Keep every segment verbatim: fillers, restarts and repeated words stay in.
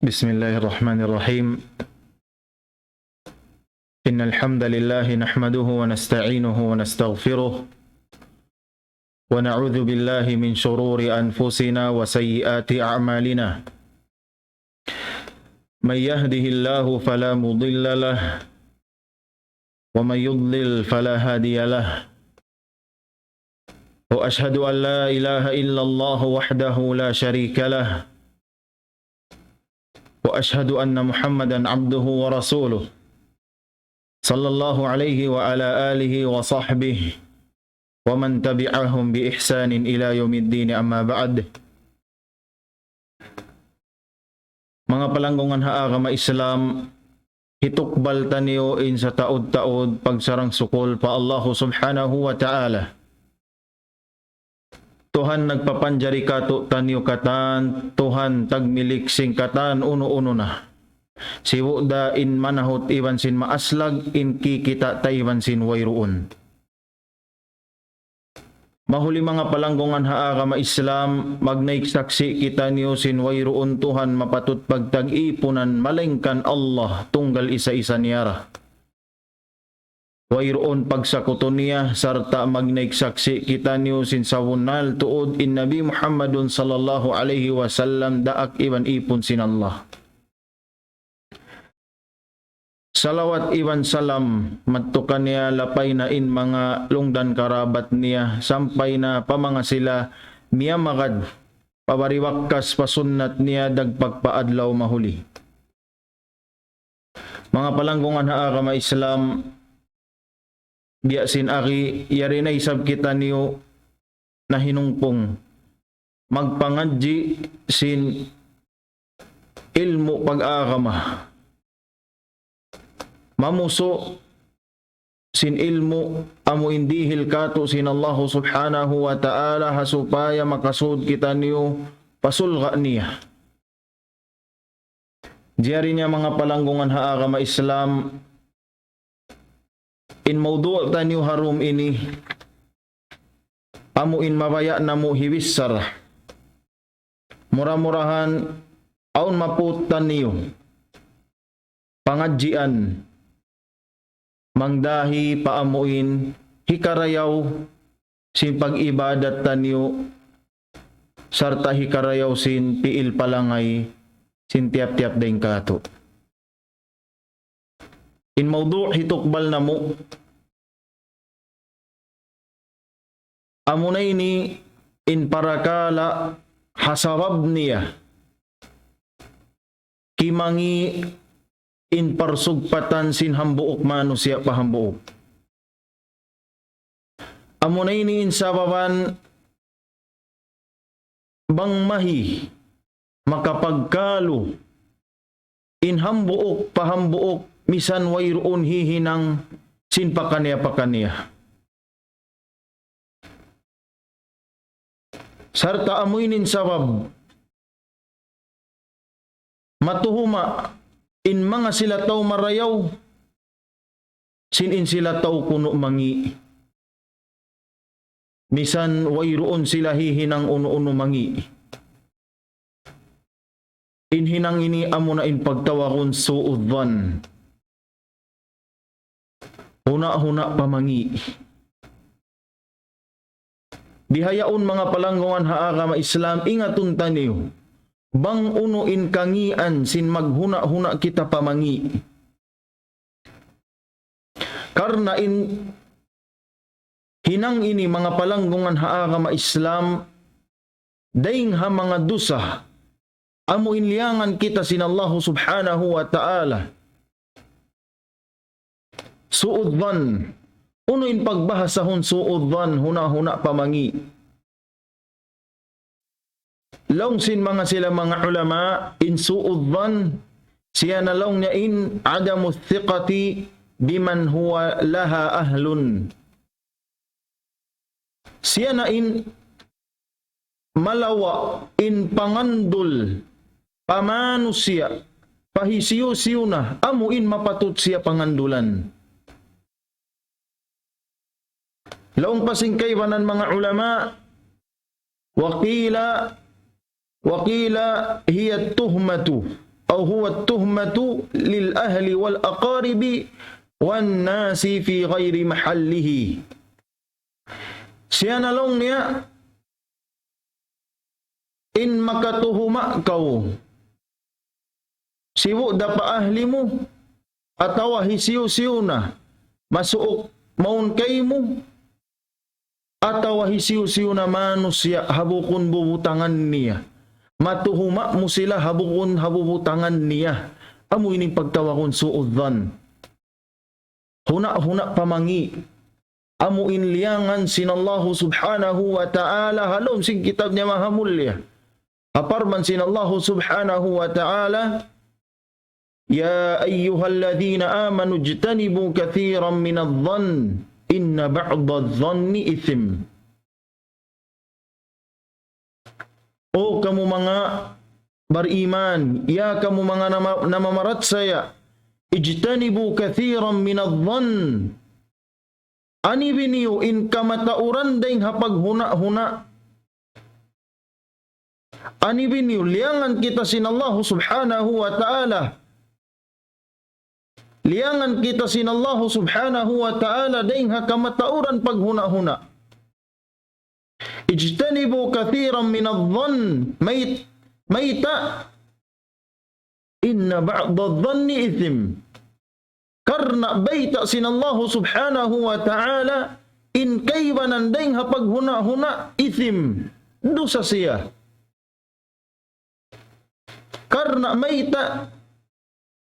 بسم الله الرحمن الرحيم. إن الحمد لله نحمده ونستعينه ونستغفره، ونعوذ بالله من شرور أنفسنا وسيئات أعمالنا. من يهده الله فلا مضل له، ومن يضلل فلا هادي له. وأشهد أن لا إله إلا الله وحده لا شريك له، وأشهد أن محمدا عبده ورسوله، صلى الله عليه وعلى آله وصحبه ومن تبعهم بإحسان إلى يوم الدين، أما بعد. Manga palanggungan ha agama Islam, hitukbal taniyu in sataud-taud pagsarang-sukul pa Allahu Subhanahu wa Ta'ala. Tuhan nagpapanjari kātu'niyu katan, Tuhan tagmilik sin katan unu-unu na. Sibu' da in manahut iban sin maaslag, in kikita' ta iban sin wayruun. Mahuli manga palanggungan ha agama Islam, magnaik saksi' kitaniyu sin wayruun Tuhan mapatut pagtag-ipunan malaingkan Allah tunggal isa-isa niya ra. Wayruun pagsakutu niya, sarta' magnaik saksi' kitaniyu sin sabunnal tuud in Nabi Muhammadun sallallahu alayhi wasallam daak iban ipun sin Allah. Salawat iban salam madtu kaniya, lapay na in manga lungdan karabat niya, sampay na pa manga sila miyamagad pa bariwakkas pa sunnat niya dagpag pa adlaw mahuli. Manga palanggungan ha agama Islam, biya' sin agi, yari na isab kitaniyu nahinungpung magpangadji' sin ilmu' pag-agama. Mamusu' sin ilmu' amu in dihil kātu' sin Allahu Subhanahu wa Ta'ala ha supaya makasud kitaniyu pa sulga' niya. Jari niya manga palanggungan ha agama Islam, in mawdu' taniyu ha dum ini, amu in mabaya' namu' hibichara. Mura-murahan, awn maput taniyu pangadjian, mangdahi pa amu in hikarayaw sin pag-ibadat taniyu, sarta' hikarayaw sin pi'il palangay sin tiyap-tiyap dayn kātu'. In mawdu' hitukbal namu', amuna ini in parakala' ha sabab niya kimangi' in parsugpatan sin hambuuk manusiya' pa hambuuk. Amuna ini in sababan bang mahi makapagkalu in hambuuk pa hambuuk misan wayruun hihinang sin pakaniya-pakaniya. Sarta' amu ini in sabab matuhuma' in manga sila tau marayaw sin in sila tau kunu' mangi'. Misan wayruun sila hihinang unu-unu mangi'. In hinang ini amuna in pagtawagun su'u dhan. Huna'-huna' pamangi'. Bihaun manga palanggungan ha agama Islam, ingatun taniyu bang unu in kangian sin maghuna'-huna' kita pamangi'. Karna' in hinang ini manga palanggungan ha agama Islam, dayn ha manga dusa amu in liyangan kita sin Allahu Subhanahu wa Ta'ala. Su'u dhan. Unu in pagbahasahun su'u dhan, huna'-huna' pamangi'? Laung sin manga sila manga ulama, in su'u dhan, siya na laung niya in عدم الثقة بمن هو لها أهل. Siya na in malawa' in pangandul pa manusiya', pa hisiyu-siyu na, amu in mapatut siya pangandulan. Laung pa sin kaibanan manga ulama, وقيل، وقيل هي التهمة. أو هو التهمة للأهل والأقارب والناس في غير محله. Siya na laung niya, in makatuhuma' kaw, sibu' da pa ahli mu, atawa hisiyu-siyu na, masuuk mawn kaymu, atawa hisiyu-siyu na manusiya' ha bukun bubutangan niya. Matuhuma' mu sila ha bukun ha bubutangan niya. Amu ini in pagtawagun su'u dhan. Huna'-huna' pamangi'. Amu in liyangan sin Allahu Subhanahu wa Ta'ala ha lawm sin kitab niya mahamulliya. Ha parman sin Allahu Subhanahu wa Ta'ala, يا أيها الذين آمنوا اجتنبوا كثيرا من الظن إن بعض الظن إثم. O kamu manga bariman, ya kamu manga nama-, namamarachaya, اجتنبوا كثيرا من الظن. Anibi niyu in kamatauran dayng ha paghuna'-huna'. Anibi niyu, liyangan kita sin Allahu Subhanahu wa Ta'ala. Liyangan kita sin Allahu Subhanahu wa Ta'ala dayng ha kamatauran paghuna'-huna'. اجتنبوا كثيرا من الظن. Mayt-, mayta'. إن بعض الظن إثم. Karna' bayta' sin Allahu Subhanahu wa Ta'ala, in kaibanan dayng ha paghuna'-huna' ithim, dusa siya. Karna' mayta',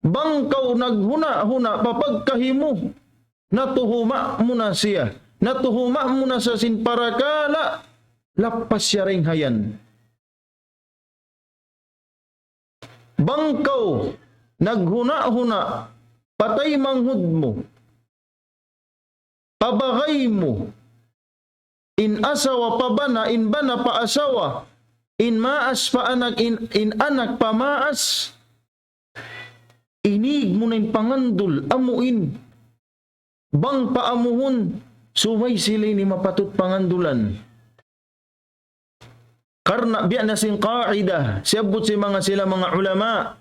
bang kaw naghuna'-huna' pa pagkahi mu, natuhuma' mu na siya, natuhuma' mu na siya sin parakala', lappas siya dayng ha yan. Bang kaw naghuna'-huna' pa taymanghud mu, pa bagay mu, in asawa pa bana, in bana pa asawa, in maas pa anak, in, in anak pa maas, inig mu na in pangandul, amu in bang pa amuhun, subay sila ini mapatut pangandulan. Karna' biya' na sin qaida, siyabbut sin manga sila manga ulama,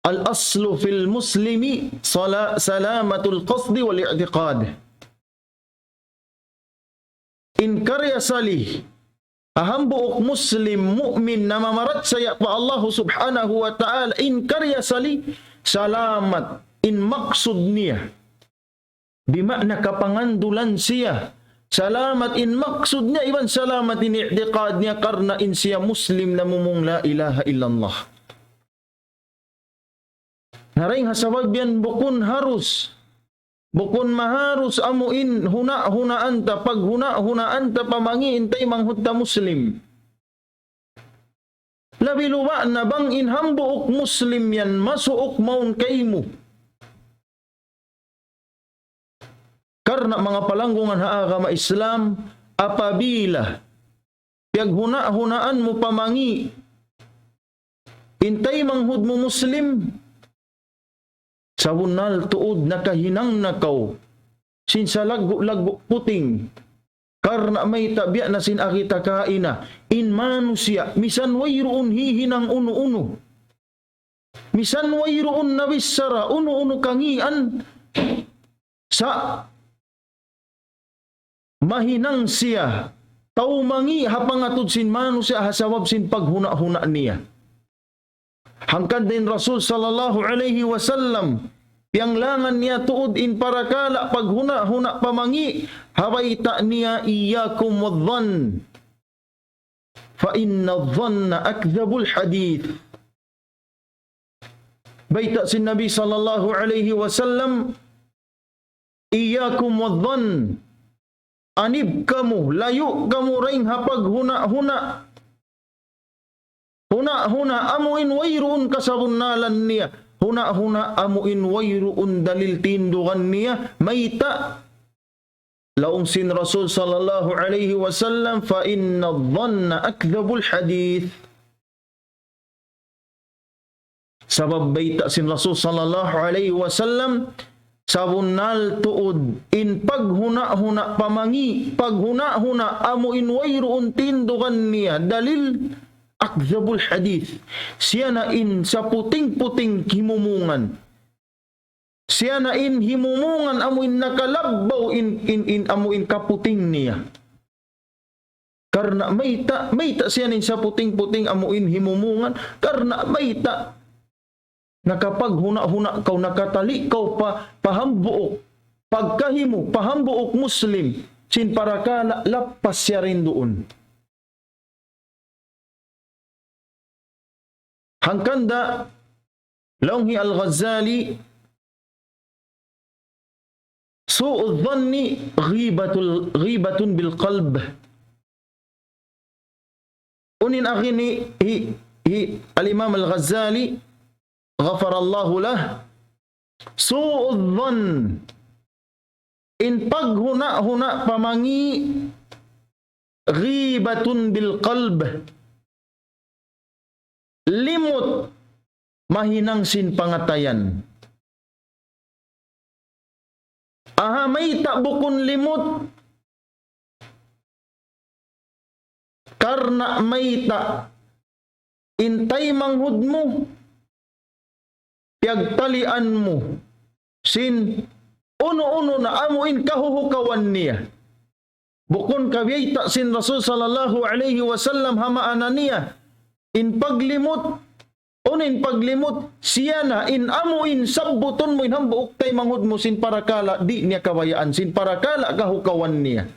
الأصل في المسلم صلا-، سلامة القصد والاعتقاد. In karna' asali, ha hambuuk Muslim, mu'min, namamarachaya pa Allahu Subhanahu wa Ta'ala, in karna' asali, salamat in maksud niya. Bima'na kapangandulan siya. Salamat in maksud niya, iban salamat in i'tiqad niya, karna' in siya Muslim namung la ilaha illallah. Na dayng ha sabab yan bukun harus, bukun maharus amu in huna'-hunaan ta, paghuna'-hunaan ta pamangi' in taymanghud ta Muslim. Labi luba' na bang in hambuuk Muslim yan masuuk mawn kaymu. Karna' manga palanggungan ha agama Islam, apabila piyaghuna'-hunaan mu pamangi' in taymanghud mu Muslim, sabunnal tuud nakahinang na kaw sin salaggu'-laggu' puting. Karna' mayta', biya' na sin agi ta kaina, in manusiya', misan wayruun hihinang unu-unu. Misan wayruun nabichara, unu-unu kangīan, sa' mahinang siya tau mangi' ha pangatud sin manusiya' ha sabab sin paghuna'-huna' niya. Hangkan da in Rasul sallallahu alayhi wasallam, piyanglangan niya tuud in parakala' paghuna'-huna' pamangi', ha bayta' niya, إياكم والظن فإن الظن أكذب الحديث. Bayta' sin Nabi sallallahu alayhi wasallam, إياكم والظن. Anib kamu, layu' kamu dayng ha paghuna'-huna'. Huna'-huna' amu in wayruun kasabunnalan niya. Huna'-huna' amu in wayruun dalil tindugan niya. Mayta'? Laung sin Rasul sallallahu alayhi wasallam, فإن الظن أكذب الحديث. Sabab bayta' sin Rasul sallallahu alayhi wasallam, sabunnal tuud in paghuna'-huna' pamangi', paghuna'-huna' amu in wayruun tindugan niya, dalil, أكذب الحديث. Siya na in saputing-puting himumungan. Siya na in himumungan amu in nakalabbaw in, in, in amu in kaputing niya. Karna' mayta', mayta' siya na in saputing-puting amu in himumungan. Karna' mayta'. Nakapaghuna'-huna' kaw, nakatali' kaw pa, pa hambuuk pagkahi mu, pa hambuuk Muslim, sin parakala' lappas siya dayn duun. Hangkan da, laung hi Al-Ghazali, سوء الظن غيبة ال-، غيبة بالقلب. Unu in agi ni hi, hi Al-Imam Al-Ghazali, غفر الله له, سوء الظن, in paghuna'-huna' pamangi', غيبة بالقلب, limut mahinang sin pangatayan. Aha, mayta' bukun limut? Karna' mayta' in taymanghud mu, piyagtalian mu sin unu-unu na amu in kahuhukawan niya. Bukun ka biyayta' sin Rasul sallallahu alayhi wasallam ha maana niya. In paglimut, unu in paglimut, siya na in amu in sabbutun mu in hambuuk taymanghud mu sin parakala' di' niya kabayaan, sin parakala' kahukawan niya.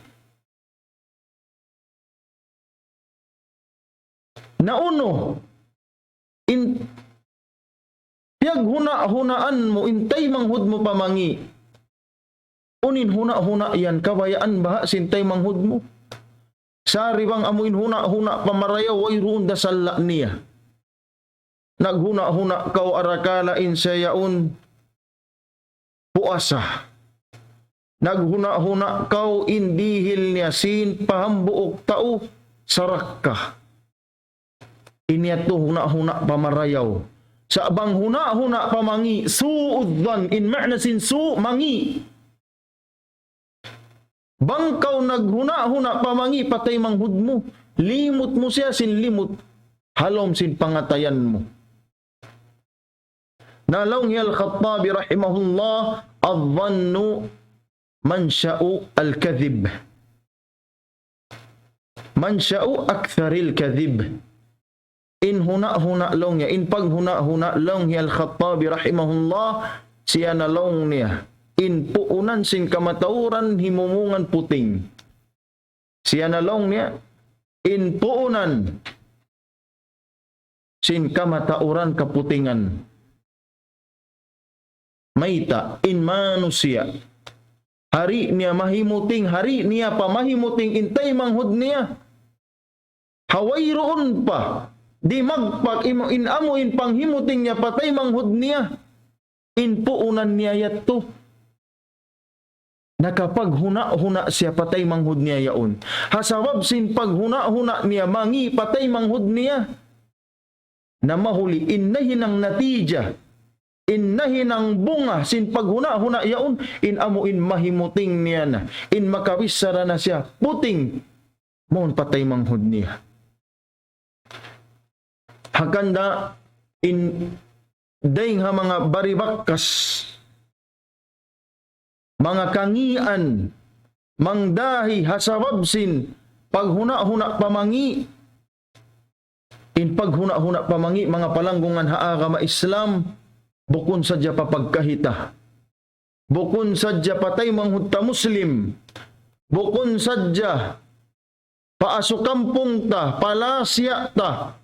Na unu in piyaghuna'-hunaan mu in taymanghud mu pamangi'? Unu in huna'-huna' yan, kabayaan baha' sin taymanghud mu? Sari bang amu in huna'-huna' pamarayaw, wayruun da salla' niya. Naghuna'-huna' kaw arakala' in siya yaun puasa. Naghuna'-huna' kaw in dihil niya sin pa hambuuk tau sarakka. Ini yadtu huna'-huna' pamarayaw. Sa' bang huna'-huna' pamangi', سوء الظن, in ma'na sin su', mangi'. Bang kaw naghuna'-huna' pamangi' pa taymanghud mu, limut mu siya sin limut ha lawm sin pangatayan mu. Na laung hi Al-Khattabi rahimahullah, الظن منشأ الكذب. منشأ أكثر الكذب. In huna'-huna' laung niya, in paghuna'-huna' laung hi Al-Khattabi rahimahullah, siya na laung niya in puunan sin kamatauran himumungan puting. Siya na laung niya in puunan sin kamatauran kaputingan. Mayta', in manusiya', ha di' niya mahimuting, ha di' niya pa mahimuting in taymanghud niya. Ha wayruun pa dimagpak in, in amu in panghimuting niya pa taymanghud niya, in puunan niya yadtu nakapaghuna'-huna' siya pa taymanghud niya yaun. Ha sabab sin paghuna'-huna' niya mangi' pa taymanghud niya, na mahuli in nahinang natija, in nahinang bunga sin paghuna'-huna' yaun, in amu in mahimuting niya na, in makabichara na siya puting, mawn pa taymanghud niya. Hangkan da in dayng ha manga baribakkas, manga kangīan, mangdahi ha sabab sin paghuna'-huna' pamangi'. In paghuna'-huna' pamangi', manga palanggungan ha agama Islam, bukun sadja pa pagkahi ta, bukun sadja pa taymanghud ta Muslim, bukun sadja pa asukampung ta, pa lasiya ta.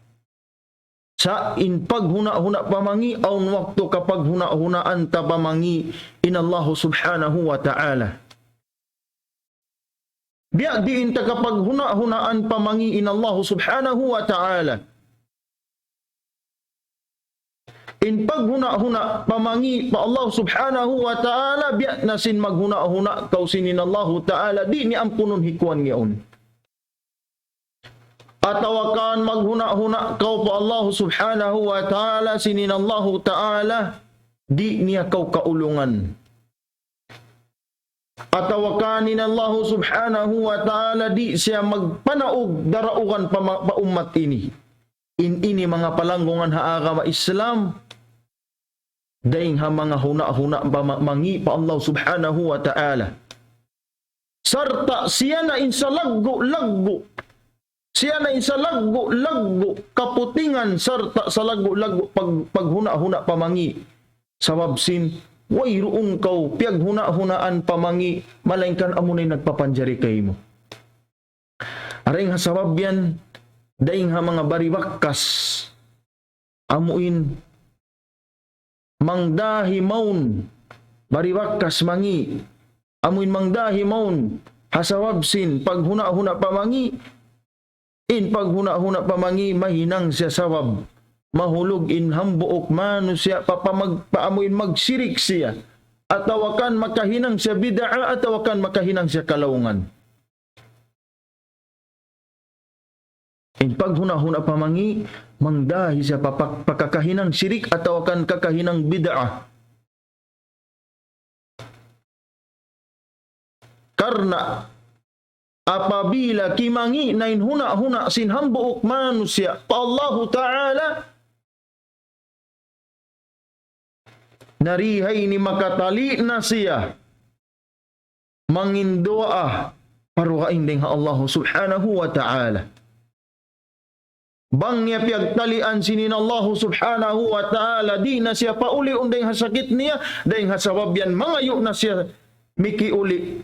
Sa' in paghuna'-huna' pamangi', awn waktu kapaghuna'-hunaan ta pamangi' in Allahu Subhanahu wa Ta'ala. Biya' diin ta kapaghuna'-hunaan pamangi' in Allahu Subhanahu wa Ta'ala. In paghuna'-huna' pamangi' pa Allah Subhanahu wa Ta'ala, biya' na sin maghuna'-huna' kaw sin in Allahu Ta'ala di' niya ampunun hikuan yaun. Atawa kan maghuna'-huna' kaw pa Allah Subhanahu wa Ta'ala sin in Allahu Ta'ala di' niya kaw kaulungan. Atawa kan in Allahu Subhanahu wa Ta'ala di' siya magpanaug daraugan pa ma-, pa ummat ini. In ini manga palanggungan ha agama Islam, dayng ha manga huna-huna pa ma-, mangi' pa Allah Subhanahu wa Ta'ala. Sarta' siya na in salaggu'-laggu'. Siya na in salaggu'-laggu' kaputingan sarta' salaggu'-laggu' pag-, paghuna-huna pa mangi'. Sabab sin, wayruun kaw piyaghuna-hunaan pa mangi', malaingkan amu na in nagpapanjari kaymu. Dayn ha sabab yan, dayn ha manga baribakas, amu in mangdahi mawn, baribakas mangi', amu in mangdahi mawn, ha sabab sin paghuna-huna pa mangi', in paghuna-huna pa mangi', mahinang siya sabab mahulug in hambuuk manusiya' pa, pa mag-, pa amu in magsirik siya, atawa kan makahinang siya bid'a, atawa kan makahinang siya kalaungan. In paghuna-huna pa mangi', mangdahi siya pa, pa, pa kakahinang sirik atawa kan kakahinang bid'a. Karna' apabila kimangi' na in huna-huna sin hambuuk manusiya' pa Allahu Ta'ala, na di ha ini makatali' na siya manginduwaa pa dugaing dayn ha Allah Subhanahu wa Ta'ala. Bang niya piyagtalian sin in Allah Subhanahu wa Ta'ala, di' na siya pauliun dayn ha sakit niya, dayn ha sabab yan mangayu' na siya mikiuli'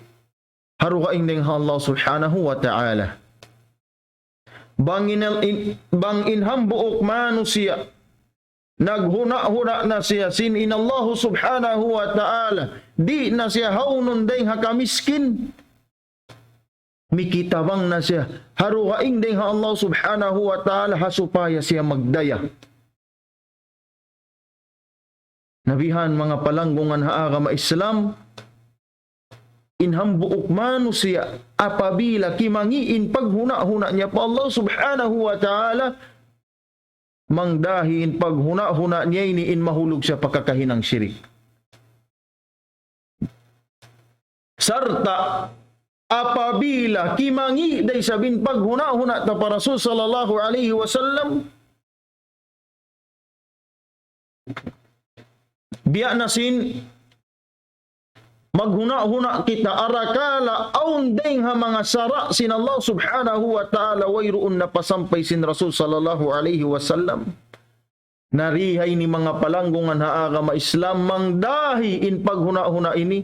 ha dugaing dayn ha Allah Subhanahu wa Ta'ala. Bang in, in, bang in hambuuk manusiya', naghuna-huna na siya sin in Allah Subhanahu wa Ta'ala, di' na siya hawnun dayn ha kamiskin, mikitabang na siya ha dugaing dayn ha Allah Subhanahu wa Ta'ala, ha supaya siya magdaya. Na bihan manga palanggungan ha agama Islam, in hambuuk manusiya' apabila kimangi' in paghuna-huna niya pa Allah Subhanahu wa Ta'ala, mangdahi in paghuna-huna niya ini in mahulug siya pa kakahinang sirik. Sarta' apabila kimangi' da isab in paghuna-huna ta pa Rasul sallallahu alayhi wasallam, biya' na sin maghuna-huna kita arakala' awn dayn ha manga sara' sin Allah Subhanahu wa Ta'ala wayruun napasampay sin Rasul sallallahu alayhi wasallam. Na di ha ini manga palanggungan ha agama Islam, mangdahi in paghuna-huna ini,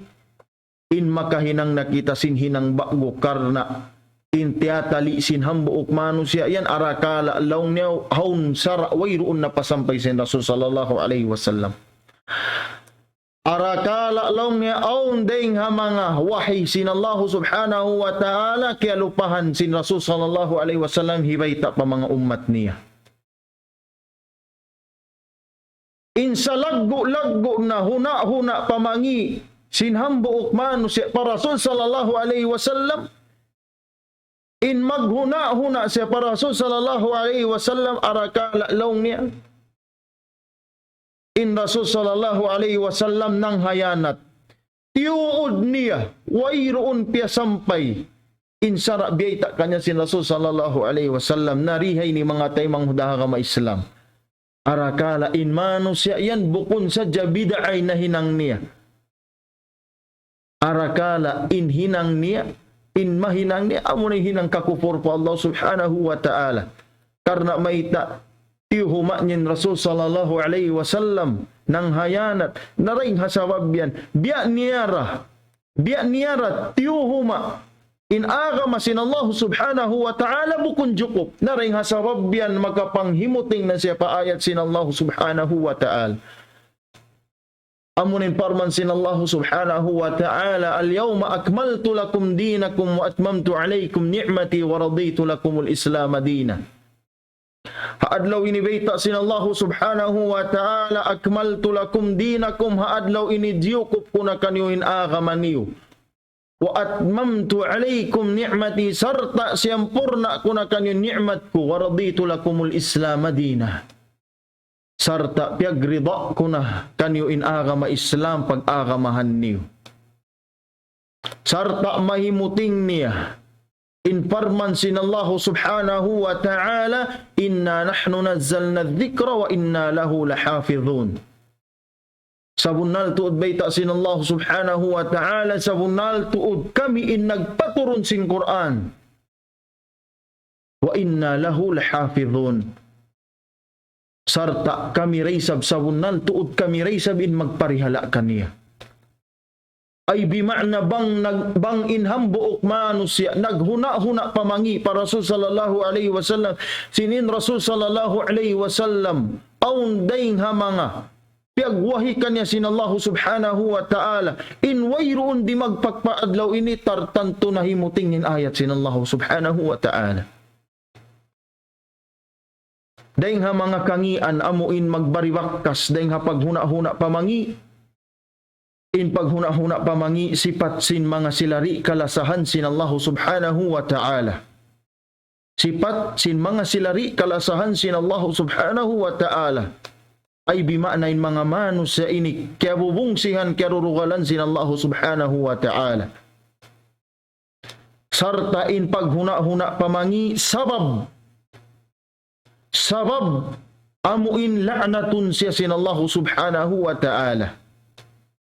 in makahinang na kita sin hinang ba'gu karna' in tiyatali' sin hambuuk manusiya' yan, arakala' laung niya awn sara' wayruun napasampay sin Rasul sallallahu alayhi wasallam. Arakala' laung niya awn dayn ha manga wahi sin Allah Subhanahu wa Ta'ala, kiyalupahan sin Rasul sallallahu alayhi wasallam hibayta' pa manga ummat niya. In salaggu'-laggu' na huna-huna pa mangi' sin hambuuk manusiya' pa Rasul sallallahu alayhi wasallam, in maghuna-huna siya pa Rasul sallallahu alayhi wasallam, arakala' laung niya in Rasul sallallahu alayhi wasallam nanghayanat. Tiyuud niya, wayruun piyasampay in sara' biyayta' kaniya sin Rasul sallallahu alayhi wasallam. Na di ha ini manga taymanghud ha agama Islam, arakala' in manusiya' yan bukun sadja bid'a in nahinang niya. Arakala' in hinang niya, in mahinang niya, amu na in hinang kakupur pa Allah Subhanahu wa Ta'ala. Karna' mayta', tiyuhuma' niya in Rasul sallallahu alayhi wasallam nanghayanat, na dayn ha sabab yan, biya' niya ra, biya' niya ra tiyuhuma' in agama sin Allah Subhanahu wa Ta'ala bukun jukup. Na dayn ha sabab yan makapanghimuting na siya pa ayat sin Allah Subhanahu wa Ta'ala. Amu na in parman sin Allah Subhanahu wa Ta'ala, اليوم أكملت لكم دينكم وأتممت عليكم نعمتي ورضيت لكم الإسلام دينا. Ha adlaw ini bayta' sin Allah Subhanahu wa Ta'ala, أكملت لكم دينكم, ha adlaw ini diyukup ku na kaniyu in agama niyu. وأتممت عليكم نعمتي, sarta' siyampurna' ku na kaniyu ni'mat ku, ورضيت لكم الإسلام دينا. Sarta' piyagrida ku na kaniyu in agama Islam pag-agamahan niyu. Sarta' mahimuting niya In parman sin Allahu subhanahu wa ta'ala, "Inna nahnu nazzalna adh-dhikra wa inna lahu lahafidhun." Sabunnal tuud bayta' sin Allahu subhanahu wa ta'ala, sabunnal tuud kami in nagpaturun sin Qur'an. "Wa inna lahu lahafidhun." Sarta' kami da isab sabunnal tuud kami da isab in magparihala' kaniya. Ay bima'na bang nag-, bang in hambuuk manusiya' naghuna'-huna' pamangi' pa Rasul sallallahu alayhi wasallam. Sin in Rasul sallallahu alayhi wasallam, awn dayng ha manga piyagwahi kaniya sin Allahu subhanahu wa ta'ala. In wayruun di' magpakpaadlaw ini, tartantu nahimuting in ayat sin Allahu subhanahu wa ta'ala. Dayng ha manga kangīan amu in magbari bakkas dayng ha paghuna'-huna' pamangi'. In paghuna'-huna' pamangi' sipat sin manga sila di' kalasahan sin Allahu subhanahu wa ta'ala. Sipat sin manga sila di' kalasahan sin Allahu subhanahu wa ta'ala. Ay bima'na in manga manusiya' ini kiyabubungsihan, kiyarurugalan sin Allahu subhanahu wa ta'ala. Sarta' in paghuna'-huna' pamangi' sabab, sabab amu in la'natun siya sin Allahu subhanahu wa ta'ala.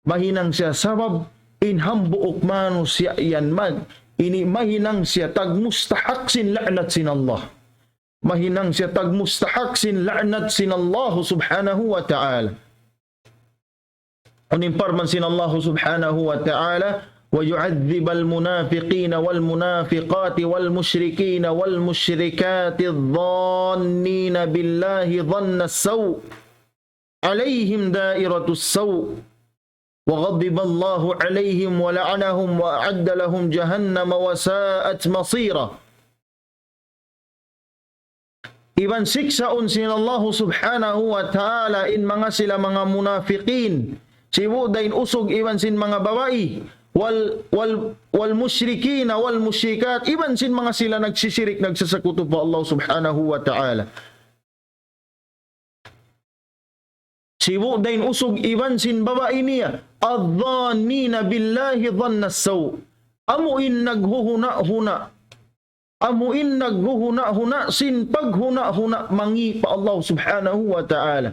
Mahinang siya sabab in hambuuk manusiya' yan mag-, ini mahinang siya tagmustahak sin la'nat sin Allah. Mahinang siya tagmustahak sin la'nat sin Allahu subhanahu wa ta'ala. Unu in parman sin Allahu subhanahu wa ta'ala, "ويعذب المنافقين والمنافقات والمشركين والمشركات الظانين بالله ظن السوء عليهم دائرة السوء وغضب الله عليهم ولعنهم وأعد لهم جهنم وساءت مصيرا." Iban siksaun sin Allahu subhanahu wa ta'ala in manga sila manga munafiqin. Sibu' da in usug iban sin manga babai. Wal, wal, wal mushrikina wal mushrikat. Iban sin manga sila nagsisirik, nagsasakutu pa Allah subhanahu wa ta'ala. Sibu' da in usug iban sin babai niya. الظانين بالله ظن السوء. Amu in naghuhuna'-huna'. Amu in naghuhuna'-huna' sin paghuna'-huna' mangi' pa Allah subhanahu wa ta'ala.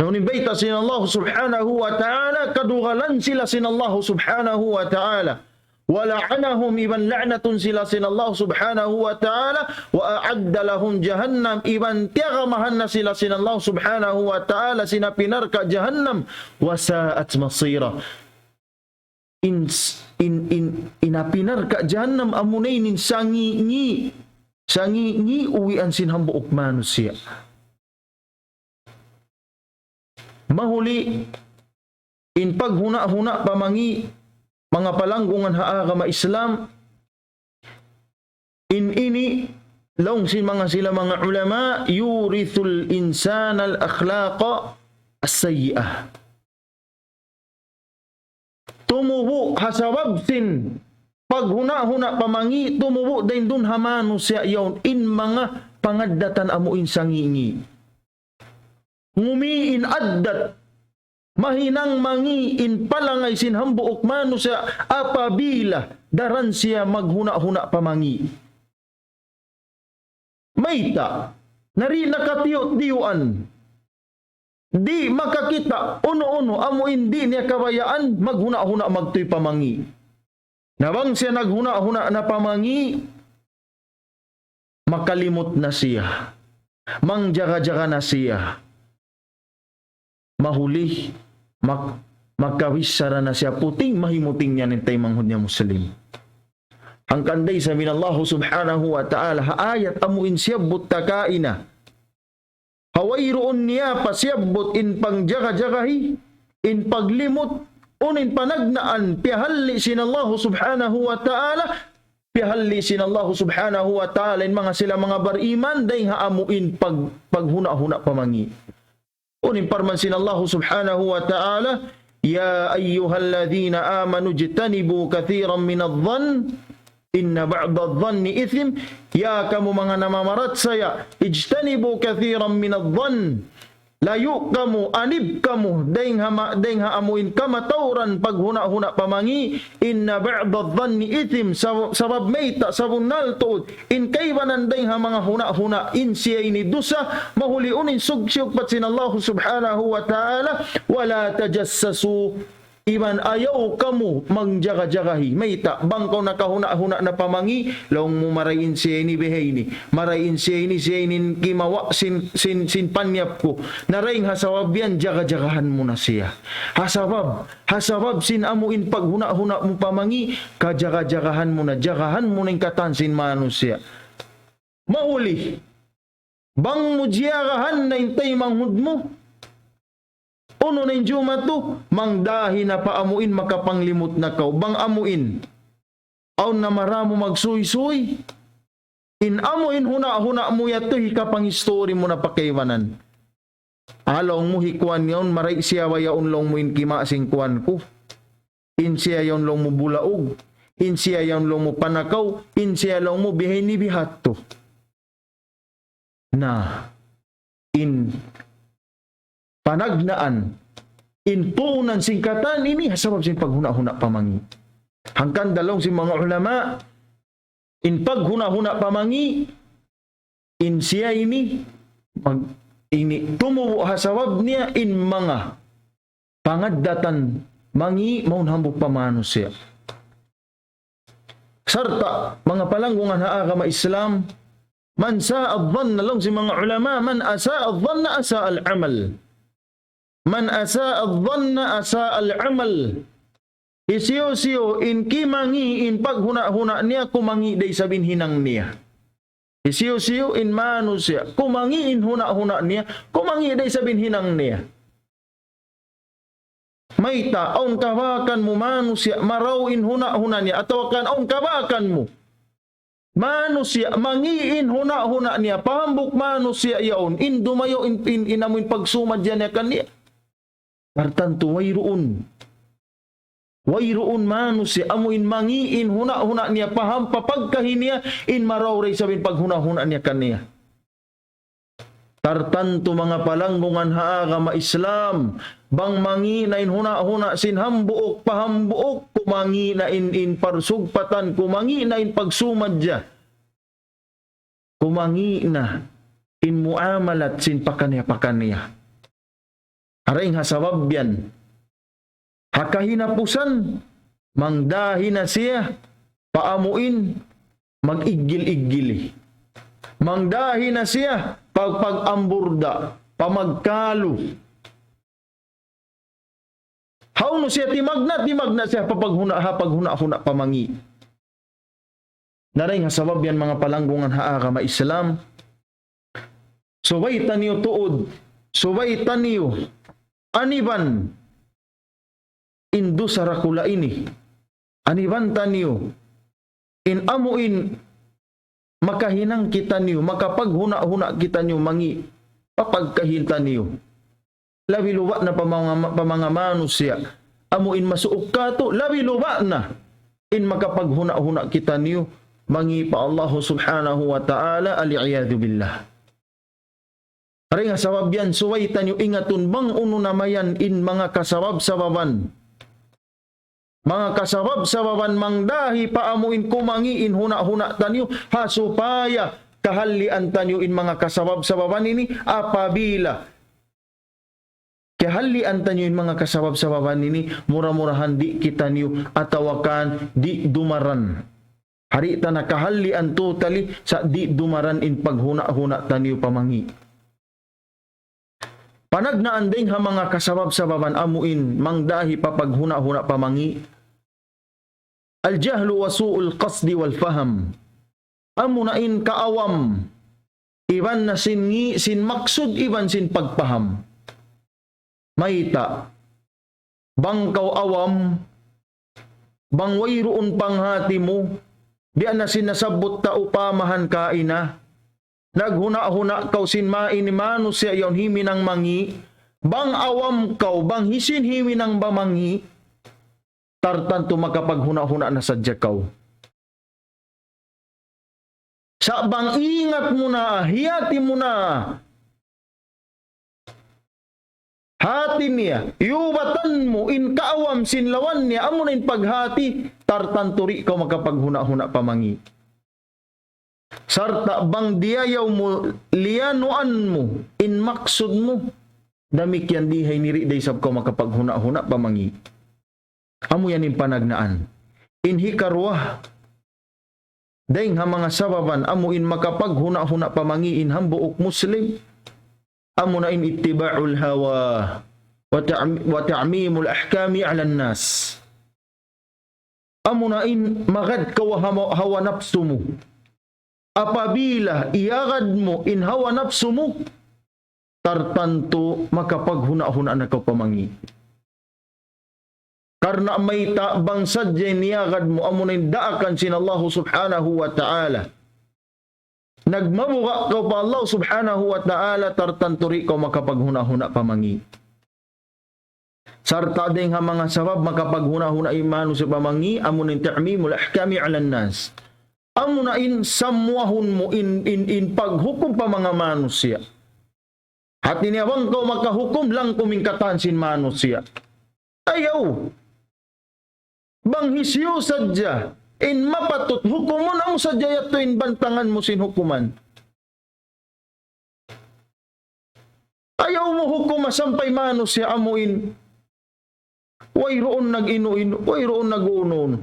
Unu in bayta' sin Allah subhanahu wa ta'ala, kadugalan sila sin Allah subhanahu wa ta'ala. ولعنهم, iban la'natun sila sin Allah subhanahu wa ta'ala, وأعد لهم جهنم, iban tiyagamahan na sila sin Allah subhanahu wa ta'ala sin api narka' jahannam, وساءت مصيرا. In, in, in, in api narka' jahannam amuna in sangi'-ngi', sangi'-ngi' uwian sin hambuuk manusiya'. Mahuli, in paghuna'-huna' pamangi', manga palanggungan ha agama Islam, in ini, laung sin manga sila manga ulama, يورث الإنسان الأخلاق السيئة. Tumubu' ha sabab sin paghuna'-huna' pamangi', tumubu' dayn duun ha manusiya' yaun in manga pangaddatan amu in sangi'-ngi'. Ngumi in addat, mahinang mangi' in palangay sin hambuuk manusiya' apabila daran siya maghuna'-huna' pamangi'. Mayta', na di' nakatiyu'-tiyuan. Di' makakita' unu-unu amu in di' niya kabayaan, maghuna'-huna' magtuy pamangi'. Na bang siya naghuna'-huna' na pamangi', makalimut na siya. Mangjaga-jaga na siya. Mahuli, mak-, magkabichara na siya puting, mahimuting niya in taymanghud niya Muslim. Hangkan da isab in Allahu subhanahu wa ta'ala, ha ayat amu in siyabbut ta kaina. Ha wayruun niya pa siyabbut in pangjaga-jagahi, in paglimut, unu in panagnaan, piyahalli' sin Allahu subhanahu wa ta'ala, piyahalli' sin Allahu subhanahu wa ta'ala, in manga sila manga bariman, dayng ha amu in pag-, paghuna'-huna' pamangi'. Unu in parman sin Allahu subhanahu wa ta'ala, يا أيها الذين آمنوا اجتنبوا كثيرا من الظن إن بعض الظن إثم. Ya kamu manga namamarachaya, اجتنبوا كثيرا من الظن. Layu' kamu, anib kamu, dayng ha ma-, dayng ha amuin kamatauran paghuna'-huna' pamangi', إن بعض الظن إثم, sa-, sabab mayta', sabunnal tuud, in kaibanan dayng ha manga huna'-huna', in siya ini dusa, mahuli unu in sug-, siyugpat sin Allah subhanahu wa ta'ala, ولا تجسسوا, iban ayaw kamu mangjaga-jagahi. Mayta', bang kaw nakahuna'-huna' na pamangi', laung mu maray in siya ini bihaini. Maray in siya ini, siya ini in kimawa' sin, sin, sin panyap ku. Na dayng ha sabab yan, jaga-jagahan mu na siya. Ha sabab, ha sabab sin amu in paghuna'-huna' mu pamangi', kajaga-jagahan mu na, jagahan mu na in katan sin manusiya'. Mahuli, bang mu jiyagahan na in taymanghud mu, unu na in jumatu, mangdahi na pa amuin makapanglimut na kaw. Bang amuin, awn na maramu magsuysuy, in amuin huna'-huna' mu yadtu hikapangistori mu na pa kaibanan. Ah, laung mu hi kuwan yaun, maray siya ba yaun laung mu in kima' sin kuwan ku. In siya yaun laung mu bulaug. In siya yaun laung mu panakaw. In siya laung mu bihaini bihadtu. Na, in panagnaan, in puunan sin katan ini, ha sabab sin paghuna'-huna' pamangi'. Hangkan da laung sin manga ulama, in paghuna'-huna' pamangi', in siya ini, mag-, ini tumubu' ha sabab niya in manga pangaddatan mangi' mawn hambuuk pa manusiya'. Sarta', manga palanggungan ha agama Islam, من ساء الظن, laung sin manga ulama, من أساء الظن أساء العمل. من أساء الظن أساء العمل. Hisiyu-siyu in kimangi' in paghuna'-huna' niya, kumangi' da isab in hinang niya. Hisiyu-siyu in manusiya', kumangi' in huna'-huna' niya, kumangi' da isab in hinang niya. Mayta', awn kabakan mu manusiya', marayaw in huna'-huna' niya, atawa kan awn kabakan mu manusiya', mangi' in huna'-huna' niya, pa hambuuk manusiya' yaun, in dumayaw in, in, in amuin pagsumadja niya kaniya. Tartantu wayruun. Wayruun manusiya', amuin mangi' in huna'-huna' niya, pa ham-, pa pagkahi niya, in marayaw da isab in paghuna'-huna' niya kaniya. Tartantu manga palanggungan ha agama Islam, bang mangi' na in huna'-huna' sin hambuuk pa hambuuk, kumangi' na in, in parsugpatan, kumangi' na in pagsumadja, kumangi' na in muamalat sin pakaniya-pakaniya. Dayn ha sabab yan, ha kahinapusan, mangdahi na siya pa amuin mag-iggil-iggili. Mangdahi na siya pa pag-amburda, pa magkalu. Hawnu siya timagna', timagna' siya pa paghuna', ha paghuna'-huna' pamangi'. Na dayn ha sabab yan, manga palanggungan ha agama Islam, subay taniyu tuud, subay taniyu aniban in dusa dakula' ini. Aniban taniyu in amuin makahinang kitaniyu, makapaghuna'-huna' kitaniyu mangi' pa pagkahi taniyu. Labi luba' na pa manga, pa manga manusiya'. Amuin masuuk katu', labi luba' na in makapaghuna'-huna' kitaniyu mangi' pa Allah subhanahu wa ta'ala, al-iyadhu billah. Dayn ha sabab yan, subay taniyu ingatun bang unu na mayan in manga kasabab-sababan. Manga kasabab-sababan mangdahi pa amuin kumangi' in huna'-huna' taniyu, ha supaya kahallian taniyu in manga kasabab-sababan ini, apabila kahallian taniyu in manga kasabab-sababan ini, mura-murahan di' kitaniyu atawa kan di' dumaran. Di' ta na kahallian totally, sa' di' dumaran in paghuna'-huna' taniyu pamangi'. Panagnaan dayn ha manga kasabab-sababan amuin mangdahi pa paghuna'-huna' pamangi'. الجهل وسوء القصد والفهم. Amuna in kaawam, iban na sin ngi', sin maksud, iban sin pagpaham. Mayta', bang kaw awam, bang wayruun panghati mu, biya' na sin nasabbut ta upamahan kaina, naghuna'-huna' kaw sin ma-, ini manusiya' yaun himinang mangi', bang awam kaw, bang hisiyu in himinang ba mangi', tartantu makapaghuna'-huna' na sadja kaw. Sa' bang ingat mu na, hiyati mu na, hati niya, iyubatan mu in kaawam sin lawan niya, amuna in paghati, tartantu di' kaw makapaghuna'-huna' pa mangi'. Sarta' bang diyayaw mu, liyanuan mu, in maksud mu, damikkiyan di' ha ini di' da isab kaw makapaghuna'-huna' pa mangi'. Amu yan in panagnaan. In hikaruwa, dayng ha manga sababan amu in makapaghuna'-huna' pa mangi' in hambuuk Muslim, amuna in ittiba'ul hawa wa ta'm-, wa ta'mimul ahkami 'alan nas. Amuna in magad kaw ha hawa, hawa napsu mu. Apabila iyagad mu in hawa napsu mu, tartantu makapaghuna'-huna' na kaw pa mangi'. Karna' mayta' bang sadja in iyagad mu amuna in daakan sin Allahu Subhanahu wa Ta'ala. Nagmabuga' kaw pa Allah Subhanahu wa Ta'ala, tartantu di' kaw makapaghuna'-huna' pa mangi'. Sarta' dayng ha manga sabab makapaghuna'-huna' in manusiya' pa mangi', amuna in ta'mimul ahkami 'alan nas. Amuna in sammuahun mu in, in, in paghukum pa manga manusiya'. Hati niya bang kaw makahukum, langkum in katan sin manusiya'. Ayaw. Bang hisiyu sadja in mapatut hukumun, amu sadja yadtu in bantangan mu sin hukuman. Ayaw mu hukuma sampay manusiya' amu in wayruun nag-inu-inu, wayruun nag-unu-unu,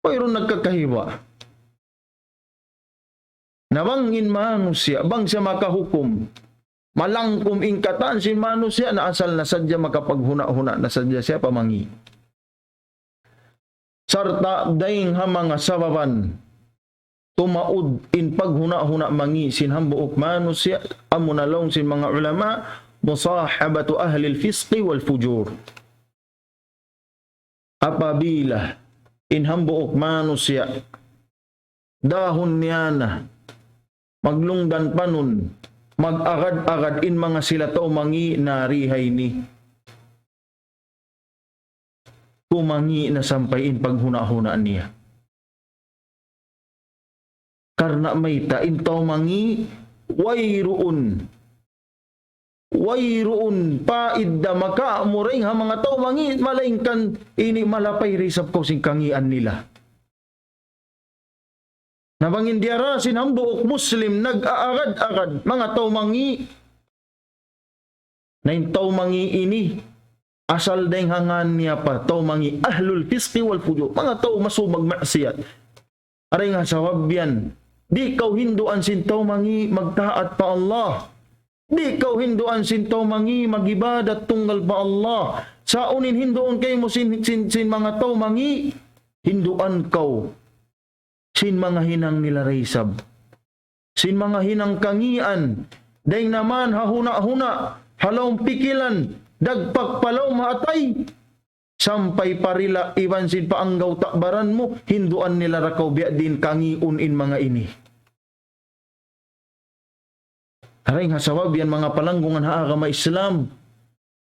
wayruun nagkakahiba. Na bang in manusiya', bang siya makahukum, malangkum in katan sin manusiya', na asal na sadja makapaghuna'-huna' na sadja siya pa mangi'. Sarta' dayng ha manga sababan tumaud in paghuna'-huna' mangi' sin hambuuk manusiya', amuna laung sin manga ulama, musahabatu ahlil fisqi wal fujur. Apabila in hambuuk manusiya', dahun niya na, maglungdan panun, mag-agad-agad in manga sila tau mangi' na di ha ini. Kumangi' na sampay in paghuna'-huna' niya. Karna' mayta' in tau mangi', wayruun. Wayruun paidda makaamura in ha manga tau mangi', malaingkan ini malapay da isab kaw sin kangian nila. Na bang in diyara sin hambuuk Muslim nag-aagad-agad, manga tau mangi', na in tau mangi' ini, asal dayng ha ngan niya pa, tau mangi' ahlul fisqi wal fujur, manga tau masu magmaksiyat. Dayn ha sabab yan, di' kaw hinduan sin tau mangi' magtaat pa Allah. Di' kaw hinduan sin tau mangi' mag-ibadat tunggal pa Allah. Sa' unu in hinduun kaymu sin, sin, sin manga tau mangi', hinduan kaw sin manga hinang nila da isab. Sin manga hinang kangian, dayng na man ha huna'-huna', ha lawm pikilan, dagpak pa lawm atay, sampay pa dila' iban sin pa anggawta' baran mu, hinduan nila da kaw biya' diin kangiun in manga ini. Dayn ha sabab yan manga palanggungan ha agama Islam,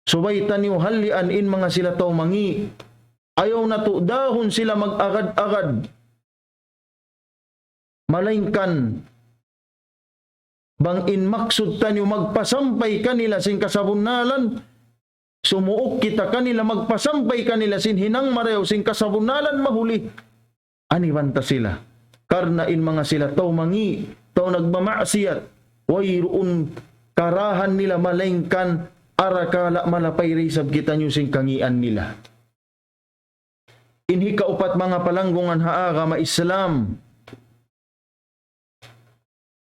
subay taniyu hallian in manga sila tau mangi'. Ayaw natu' dahun sila mag-agad-agad. Malaingkan bang in maksud taniyu magpasampay kanila sin kasabunnalan, sumuuk kita kanila, magpasampay kanila sin hinang marayaw sin kasabunnalan, mahuli aniban ta sila. Karna' in manga sila tau mangi', tau nagmamaksiyat, wayruun karahan nila malaingkan arakala' malapay da isab kitaniyu sin kangian nila. In hikaupat manga palanggungan ha agama Islam,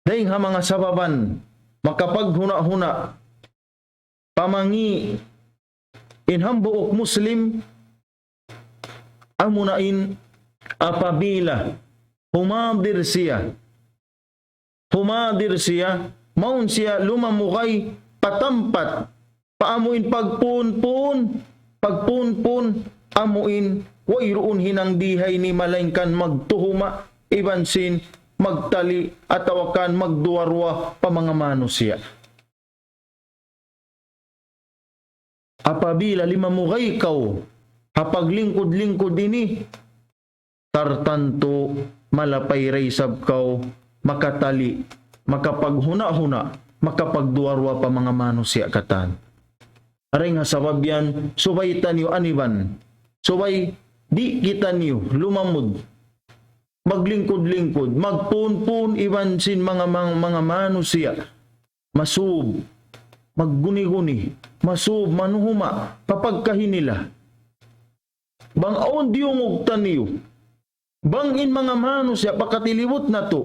dayng ha manga sababan makapaghuna'-huna' pa mangi' in hambuuk Muslim, amuna in apabila humadir siya, humadir siya, mawn siya lumamugay pa tampat, pa amu in pagpuun-puun, pagpuun-puun, amu in wayruun hinang di ha ini malaingkan magtuhuma', iban sin magtali', atawa kan magduwa-ruwa pa manga manusiya'. Apabila limamugay kaw ha paglingkud-lingkud ini, tartantu malapay da isab kaw makatali', makapaghuna'-huna', makapagduwa-ruwa pa manga manusiya' katan. Dayn ha sabab yan, subay taniyu aniban. Subay di' kitaniyu lumamud. Maglingkud-lingkud, magpuun-puun iban sin manga, manga, manga manusiya'. Masub, magguni-guni, masub, manuhuma', pa pagkahi nila. Bang awn diyungug taniyu, bang in manga manusiya' pakatilibut natu',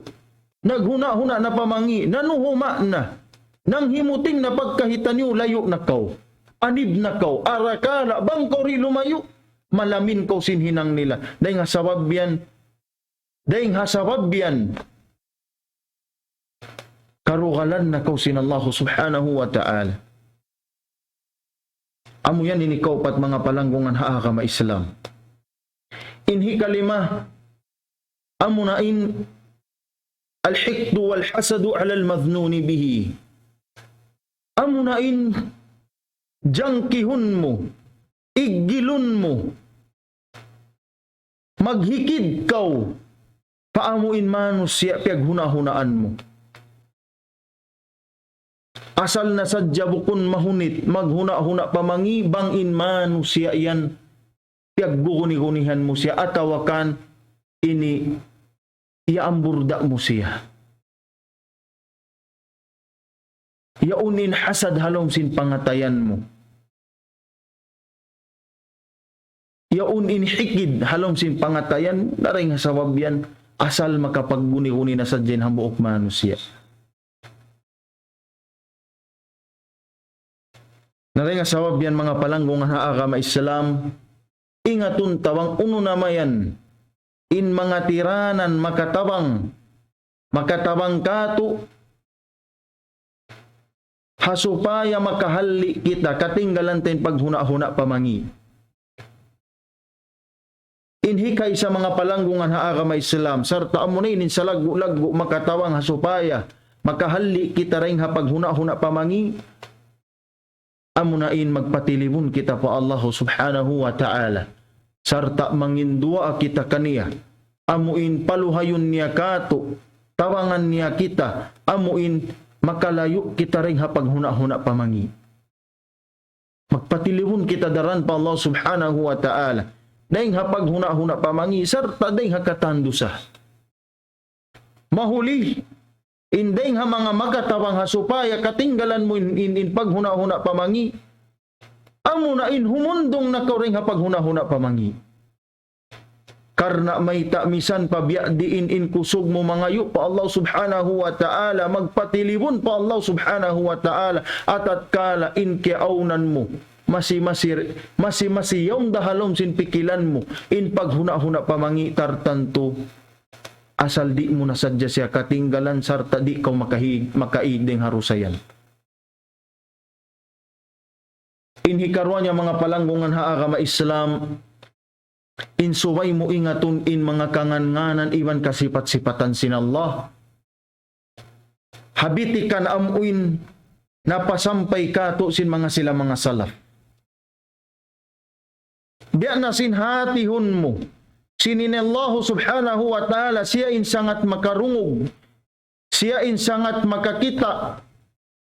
naghuna'-huna' na pa mangi', nanuhuma' na, nanghimuting na pagkahi taniyu, layu' na kaw. Anib na kaw, arakala', bang kaw di' lumayu', malamin kaw sin hinang nila. Dayn ha sabab yan, dayn ha sabab yan, karugalan na kaw sin Allah subhanahu wa ta'ala. Amu yan in hikaupat manga palanggungan ha agama Islam. In hikalima, amuna in الحقد والحسد على المظنون به. Amuna in jangkihun mu, iggilun mu, maghikid kaw pa amu in manusiya' piyaghuna'-hunaan mu. Asal na sadja bukun mahunit, maghuna'-huna' pa mangi', bang in manusiya' yan, piyagguguni-gunihan mu siya, atawa kan ini, iyaamburda' mu siya. Yaun in hasad ha lawm sin pangatayan mu. Yaun in hikid ha lawm sin pangatayan, na dayn ha sabab yan, asal makapagguni-guni na sadja in hambuuk manusiya'. Na dayn ha sabab yan, manga palanggungan ha agama Islam, ingatun ta bang unu na mayan in manga tiranan makatabang, makatabang kātu', ha supaya makahalli' kita, katinggalan ta in paghuna'-huna' pa mangi'. In hikaisa, manga palanggungan ha agama Islam, sarta' amuna in salaggu'-laggu' makatabang ha supaya makahalli' kita dayn ha paghuna'-huna' pa mangi', amuna in magpatilibun kita pa Allah subhanahu wa ta'ala. Sarta' manginduwaa kita kaniya. Amu in paluhayun niya kātu', tabangan niya kita, amu in makalayu' kita dayn ha paghuna'-huna' pa mangi'. Magpatilibun kita daran pa Allah subhanahu wa ta'ala. Dayn ha paghuna'-huna' pa mangi', sarta' dayn ha katan dusa. Mahuli, in dayn ha manga makatabang ha supaya katinggalan mu in, in, in paghuna'-huna' pa mangi'. Amuna in humundung na kaw dayn ha paghuna'-huna' pa mangi'. Karna' mayta' misan pa biya' diin in kusug mu mangayu' pa Allah subhanahu wa ta'ala, magpatilibun pa Allah subhanahu wa ta'ala, atatkala in kiyaawnan mu, masi-masi, masi-masi yaun da ha lawm sin pikilan mu, in paghuna'-huna' pa mangi' tartantu, asal di' mu na sadja siya katinggalan sarta' di' kaw makahi-, makaig dayn ha dusa yan. In hikaruwa niya, manga palanggungan ha agama Islam, in subay mu ingatun in manga kangan-nganan iban kasipat-sipatan sin Allah. Ha bitikan amu in napasampay kātu' sin manga sila manga salaf. Biya' na sin hātihun mu sin in Allah subhanahu wa ta'ala, siya in sangat makarungug, siya in sangat makakita',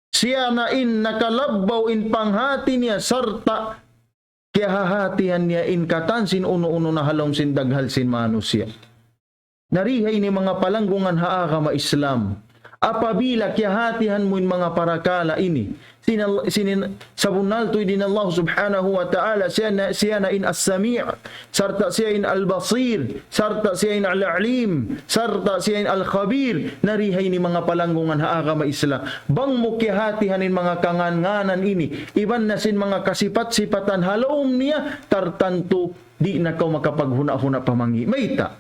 siya na in nakalabbaw in panghāti niya, sarta' kiyahahātihan niya in katan sin unu-unu na ha lawm sin daghal sin manusiya'. Na dayn ha ini, manga palanggungan ha agama Islam, apabila kiyahātihan mu in manga parakala' ini, sin Al-, sin in, sabunnal tuud in Allah subhanahu wa ta'ala, siya na, siya na in As-Sami', sarta' siya in Al-Basir, sarta' siya in Al-Alim, sarta' siya in Al-Khabir, na dayn ha ini, manga palanggungan ha agama Islam, bang mu kiyahātihan in manga kangan-nganan ini, iban na sin manga kasipat-sipatan ha lawm niya, tartantu di' na kaw makapaghuna'-huna' pa mangi'. Mayta'?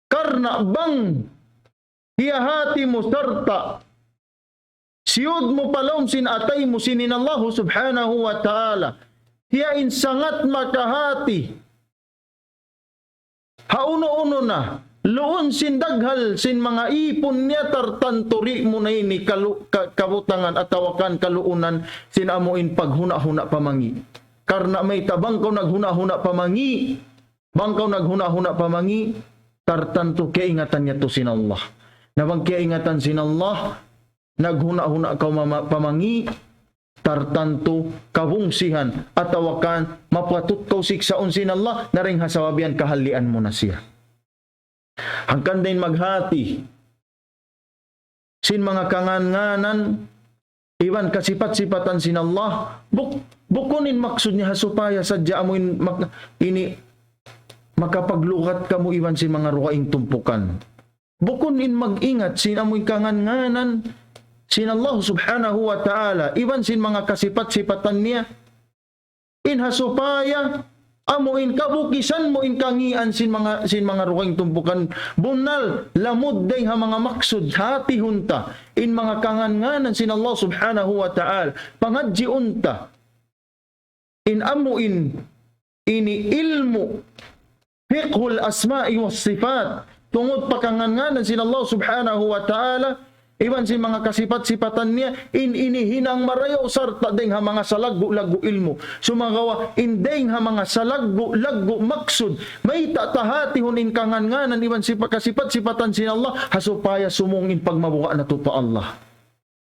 Karna' bang kiyahāti mu sarta' siyud mu pa lawm sin atay mu sin in Allah subhanahu wa ta'ala, siya in sangat makahāti ha unu-unu na, luun sin daghal sin manga īpun niya, tartantu di' mu na ini kalu-, ka-, kabutangan atawa kan kaluunan sin amu in paghuna'-huna' pa mangi'. Karna' mayta', bang kaw naghuna'-huna' pa mangi', bang kaw naghuna'-huna' pa mangi', tartantu kiyaingatan niya tuud sin Allah. Na bang kiyaingatan sin Allah, naghuna'-huna' kaw mama-, pa mangi', tartantu kabungsihan atawa kan mapatut kaw siksaun sin Allah, na dayn ha sabab yan kahallian mu na siya. Hangkan dayn maghati sin manga kangan-nganan iban kasipat-sipatan sin Allah, buk-, bukun in maksud niya ha supaya sadja amu in mak-, ini makapaglugat kamu iban sin manga dugaing tumpukan. Bukun in mag-ingat sin amu in kangan-nganan sin Allah Subhanahu wa Ta'ala, iban sin manga kasipat-sipatan niya, in ha supaya amu in kabukisan mu in kangīan sin manga, sin manga dugaing tumpukan. Bunnal, lamud dayn ha manga maksud hatihun ta in manga kangan-nganan sin Allah Subhanahu wa Ta'ala. Pangadjiun ta in amu in ini ilmu' fiqhul asma'i was sifat, tungud pa kangan-nganan sin Allah Subhanahu wa Ta'ala, iban sin manga kasipat-sipatan niya, in ini hinang marayaw sarta' dayn ha manga salaggu'-laggu' ilmu'. Sumagawa', in dayn ha manga salaggu'-laggu' maksud, mayta' ta hatihun in kangan-nganan iban sipa-, kasipat-sipatan sin Allah, ha supaya sumung in pagmabuga' natu' pa Allah.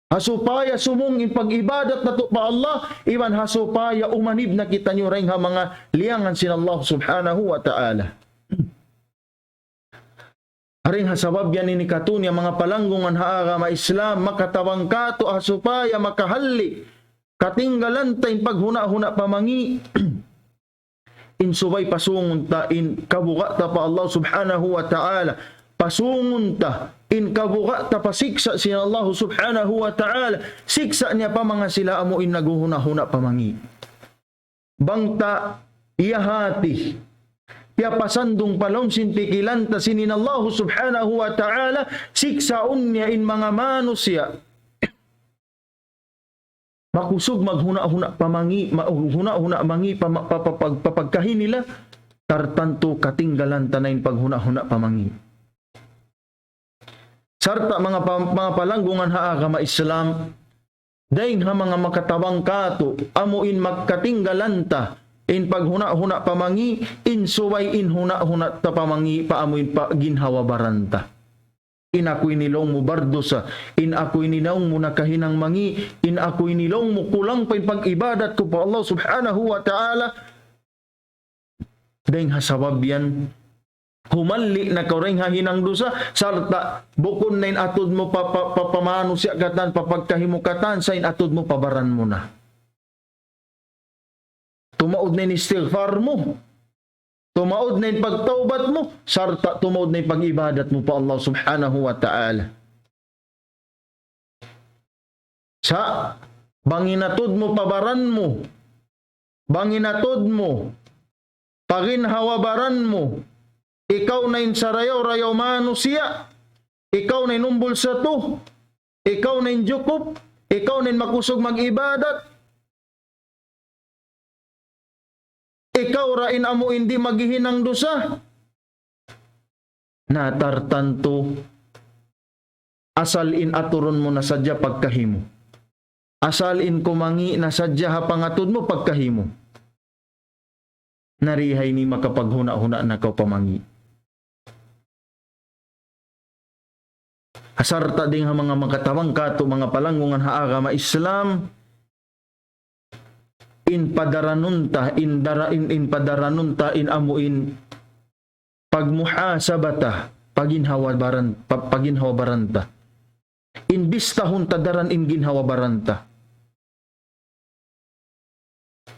Ha supaya sumung in pag-ibadat natu' pa Allah, iban ha supaya umanib na kitaniyu dayn ha manga liyangan sin Allah Subhanahu wa Ta'ala. Dayn ha sabab yan ini katu' niya manga palanggungan ha agama Islam, makatabang katu' ha supaya makahalli' katinggalan ta in paghuna'-huna' pamangi'. In subay pasungun ta in kabuga' ta pa Allah Subhanahu wa Ta'ala. Pasungun ta in kabuga' ta pa siksa' sin Allah Subhanahu wa Ta'ala. Siksa' niya pa manga sila amu in naghuhuna'-huna' pamangi'. Bang ta iyahati, piyapasandung pa lawm sin pikilan ta sin in Allah Subhanahu wa Ta'ala, siksaun niya in manga manusiya' makusug maghuna'-huna' pamangi', ma-, huna'-huna' mangi' pa, pa, pa, pa, pa pagkahi nila, tartantu katinggalan ta na in paghuna'-huna' pamangi'. Sarta' manga pa-, manga palanggungan ha agama Islam, dayn ha manga makatabang katu', amu in makatinggalan ta in paghuna'-huna' pamangi', in subay in huna'-huna' ta pamangi' pa amu in pa ginhawa-baran ta. In aku ini laung mu bardusa, in aku ini laung mu nakahinang mangi', in aku ini laung mu kulang pa in pag-ibadat ku pa Allah Subhanahu wa Ta'ala. Dayn ha sabab yan, humalli' na kaw dayn ha hinang dusa, sarta' bukun na in atud mu pa, pa, pa, pa manusiya' katan, pa pagkahi mu katan, sa' in atud mu pa baran mu na. Tumaud na in istighfar mu. Tumaud na in pagtawbat mu. Sarta' tumaud na in pag-ibadat mu pa Allah Subhanahu wa Ta'ala. Sa', bang in atud mu pa baran mu, bang in atud mu pa ginhawa-baran mu, ikaw na in sarayaw-rayaw manusiya', ikaw na in umbul satu, ikaw na in jukup, ikaw na in makusug mag-ibadat, ikaw ra in amu in di' maghihinang dusa. Na tartantu, asal in aturun mu na sadja pagkahi mu. Asal in kumangi' na sadja ha pangatud mu pagkahi mu. Na di ha ini makapaghuna'-huna' na kaw pamangi'. Sarta' dayn ha manga makatabang katu' manga palanggungan ha agama Islam, in padaranun ta, in dara-, in, in padaranun ta, in amu in pagmuhasabah ta, paginhawa-baran, pa-, paginhawa-baran ta. In bistahun ta daran in ginhawa-baran ta.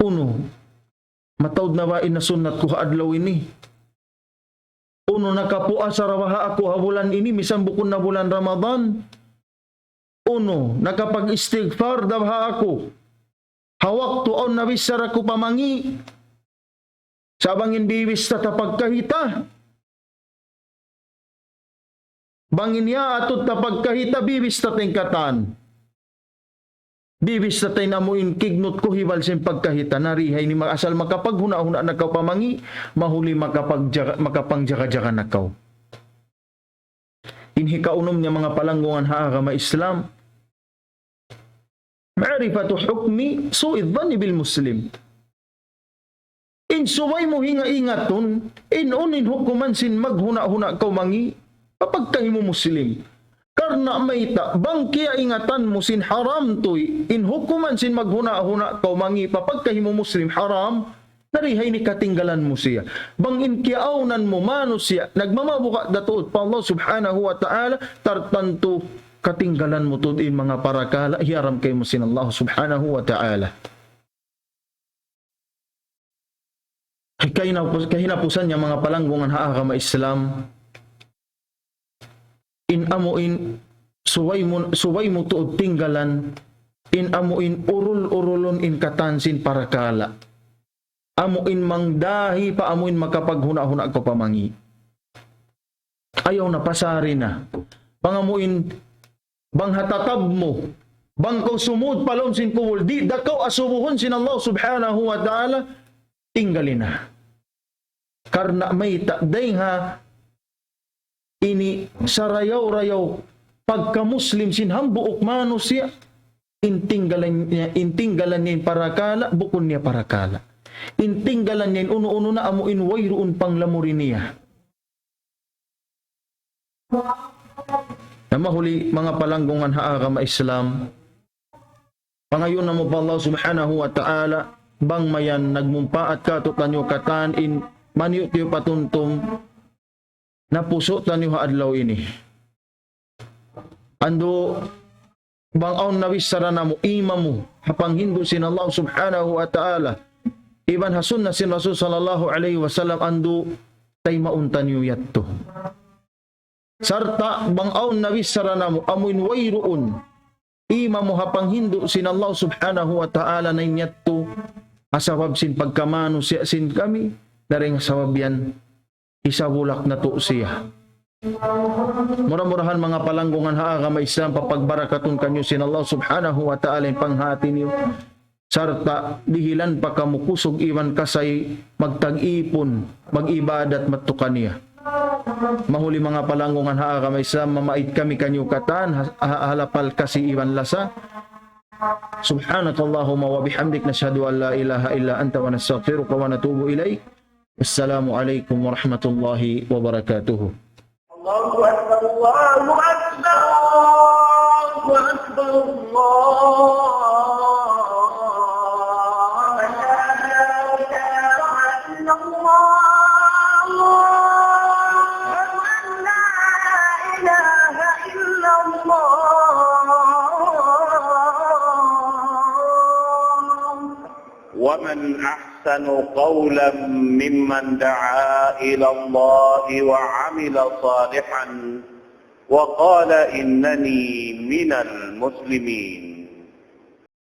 Unu, mataud na ba in nasunnat ku ha adlaw ini? Unu, nakapuasa ra baha' aku ha bulan ini, misan bukun na bulan Ramadan? Unu, nakapag-istighfar da baha' aku ha waktu awn na bichara ku pamangi'? Sa' bang in bibista ta pagkahi ta, bang in yaatud ta pagkahi ta, bibista ta in katan. Bibista ta in amu in kignut ku hibal sin pagkahi ta. Na di ha ini ma-, asal makapaghuna'-huna' na kaw pamangi', mahuli makapagjaga-, makapangjaga-jaga na kaw. In hikaunum niya manga palanggungan ha agama Islam, معرفة حكم سوء الظن بالمسلم. In subay mu hinga-ingatun, in unu in hukuman sin maghuna'-huna' kaw mangi', pa pagkahi mu Muslim. Karna' mayta', bang kiyaingatan mu sin haram tuy, in hukuman sin maghuna'-huna' kaw mangi' pa pagkahi mu Muslim haram, na di ha ini katinggalan mu siya. Bang in kiyaawnan mu manusiya', nagmamabuga' da tuud pa Allah Subhanahu wa Ta'ala, tartantu katinggalan mu tuud in manga parakala' hiyaram kaymu sin Allah Subhanahu wa Ta'ala. Kahinapu-, kahinapusan niya manga palanggungan ha agama Islam, in amu in subay mu, subay mu tuud tinggalan, in amu in urul-urulun in katan sin parakala'. Amu in mangdahi pa amu in makapaghuna'-huna' kaw pa mangi'. Ayaw na, pasari na. Bang amu in, bang ha tatab mu, bang kaw sumud pa lawm sin kubul, di' da kaw asubuhun sin Allah Subhanahu wa Ta'ala, tinggali na. Karna' mayta', dayng ha ini sarayaw-rayaw pagka-Muslim sin hambuuk manusiya', in tinggalan niya, in tinggalan niya in parakala', bukun niya parakala'. In tinggalan niya in unu-unu na amu in wayruun panglamuri niya. Na mahuli manga palanggungan ha agama Islam, pangayuun namu' pa Allah Subhanahu wa Ta'ala, bang mayan nagmumpaat kātu'niyu katan in maniyu'-tiyu' patumtum, napusu' taniyu ha adlaw ini. Andu', bang awn nabichara namu', imamu, ha panghindu' sin Allah Subhanahu wa Ta'ala, iban ha sunnah sin Rasul sallallahu alayhi wasallam, andu', taymaun taniyu yadtu. Sarta' bang awn nabichara namu', amu in wayruun, imamu ha panghindu' sin Allah Subhanahu wa Ta'ala na in yadtu, ha sabab sin pagkamanusiya' sin kami, dayn ha sabab yan, hisabulak natu' siya. Mura-murahan manga palanggungan ha agama Islam, papagbarakatun kaniyu sin Allah Subhanahu wa Ta'ala in panghati niyu. Sarta' dihilan pa kamu kusug iban kasay magtag-ipun, mag-ibadat madtu kaniya. Mahuli manga palanggungan ha agama Islam, mamait kami kaniyu katan, ha, ha, ha lapal kasi iban lasa. سبحانك اللهم وبحمدك، نشهد أن لا إله إلا أنت، ونستغفرك ونتوب إليك. السلام عليكم ورحمة الله وبركاته. الله أكبر، الله أكبر، الله أكبر، الله أكبر. لا إله إلا الله. أشهد أن لا إله إلا الله. ومن أحسن قولا ممن دعا إلى الله وعمل صالحا وقال إنني من المسلمين.